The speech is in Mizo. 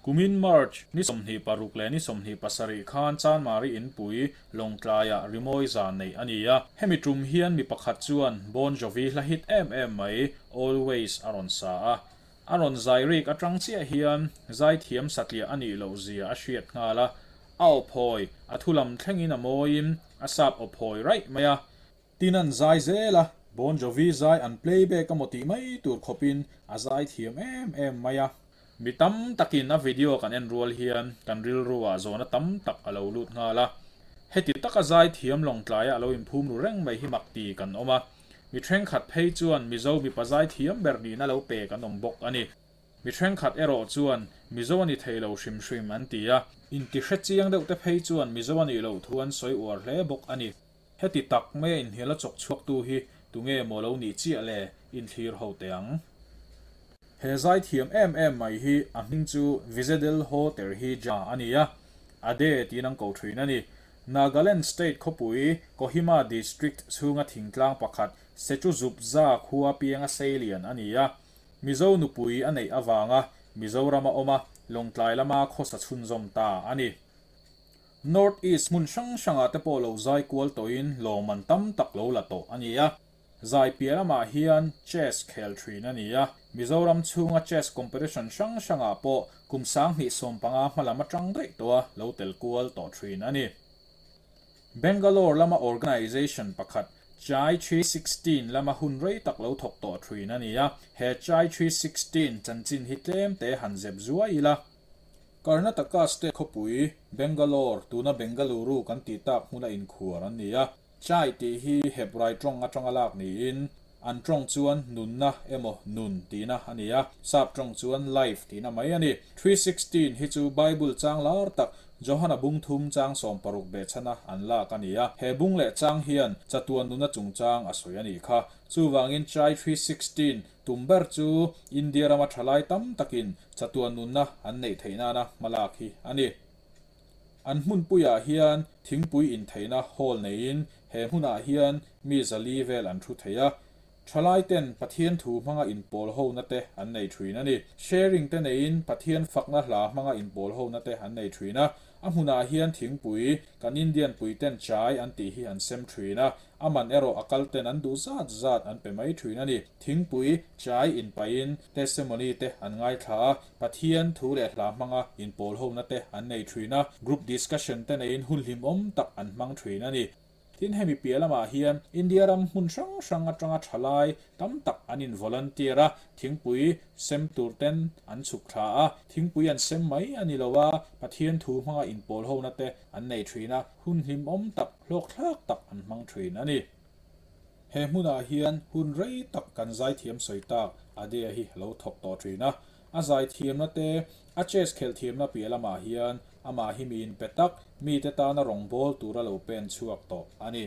Kumin March ni 26 leh ni 27 khan Chanmari Inpui, Lawngtlaiah rimawi zan neih a ni a. Hemi tum hian mi pakhat chuan Bon Jovi hla hit em em mai Always a rawn sa a. A rawn zai rik atang chiah hian zaithiam satliah a nih loh zia a hriat nghal a. A aw phawi, a thu lam thlengin a mawiin a sap aw phawi raih mai a. Tin an zai zel a, Bon Jovi zai an playback a maw tih mai tur khawpin a zai thiam em em mai a. Mi tam takin a video kan en rual hian kan rilru ah zawhna tam tak a lo lut nghal a. Heti taka zai thiam Lawngtlaia a lo inphum ru reng mai hi mak ti kan awm a. Mi thenkhat phei chuan Mizo mipa zai thiam ber nihna lo pe kan awm bawk a ni. Mi thenkhat erawh chuan Mizo a ni thei lo hrim hrim an ti a. Inti hre chiang deuh te phei chuan Mizo a nih loh thu an sawi uar hle bawk a ni. Heti tak maia inhnial a chawk chhuaktu hi tunge maw lo nih chiah le inthlir ho teh ang. He zaithiam em em mai hi a hming chu Vizedel Ho Terhi Ja a ni a, Ade tiin an ko thin a ni. Nagaland State khawpui Kohima District chhunga thingtlang pakhat Sechuzupza khua pianga seilian a ni a. Mizo nupui a neih avanga Mizorama awm a, Lawngtlai lama khawsa chhunzawm ta a ni. North East hmun hrang hrangah te pawh lo zai kual tawhin lawmman tam tak lo la tawh a ni a. Zai piah lamah hian chess khel thin a ni a. Mizoram chhunga chess competition hrang hrangah pawh kum 2015 hma lam atang daih tawha lo tel kual tawh thin a ni. Bangalore lama organisation pakhat Chai 316 lama hun rei tak lo thawk tawh thin a ni a. He Chai 316 chanchin hi tlem te han zep zuai ila. Karnataka state khawpui Bangalore, tuna Bengaluru kan tih tak hmuna inkhuar an ni a. Chai tih hi Hebrai tawng atanga lak niin an tawng chuan nunna emaw nun tihna a ni a, sap tawng chuan life tihna mai a ni. 316 hi chu Bible chang lar tak Johana bung thum chang 60 behchhana an lak a ni a. He bung leh chang hian chatuan nuna chungchang a sawi a nih kha. Chuvangin Chai 316 Tum ber chu India rama thalai tam takin chatuan nunna an neih theih nana hma lak hi a ni. An hmunpuiah hian thingpui intheihna hall neiin he hmunah hian mi 400 vel an thu thei a. Thalai ten Pathian thu hmanga inpawl hona te an nei thin a ni. Sharing te neiin Pathian fakna hla hmanga inpawl hona te an nei thin a. A hmunah hian thingpui, kan Indian pui ten chai an tih hi an sem thin a. A man erawh a kal ten an duh zat zat an pe mai thin a ni. Thingpui, chai inpaihin testimony te an ngaithla a, Pathian thu leh hla hmanga inpawl hona te an nei thin a, group discussion te neiin hun hlimawm tak an hmang thin a ni. Tin, hemi piah lamah hian India ram hmun hrang hrang atanga thalai tam tak an in volunteer a, thingpui sem tur ten an chhuk thla a, thingpui an sem mai a ni lo a, Pathian thu hmanga inpawl hona te an nei thin a, hun hlimawm tak, hlawkthlak tak an hmang thin a ni. He hmunah hian hun rei tak kan zaithiam sawi tak Adea hi a lo thawk tawh thin a. A zaithiamna te, a chess khelh thiamna piah lamah hian amah hi mi inpe tak, mite tana rawngbawl tura lo pen chhuak tawh a ni.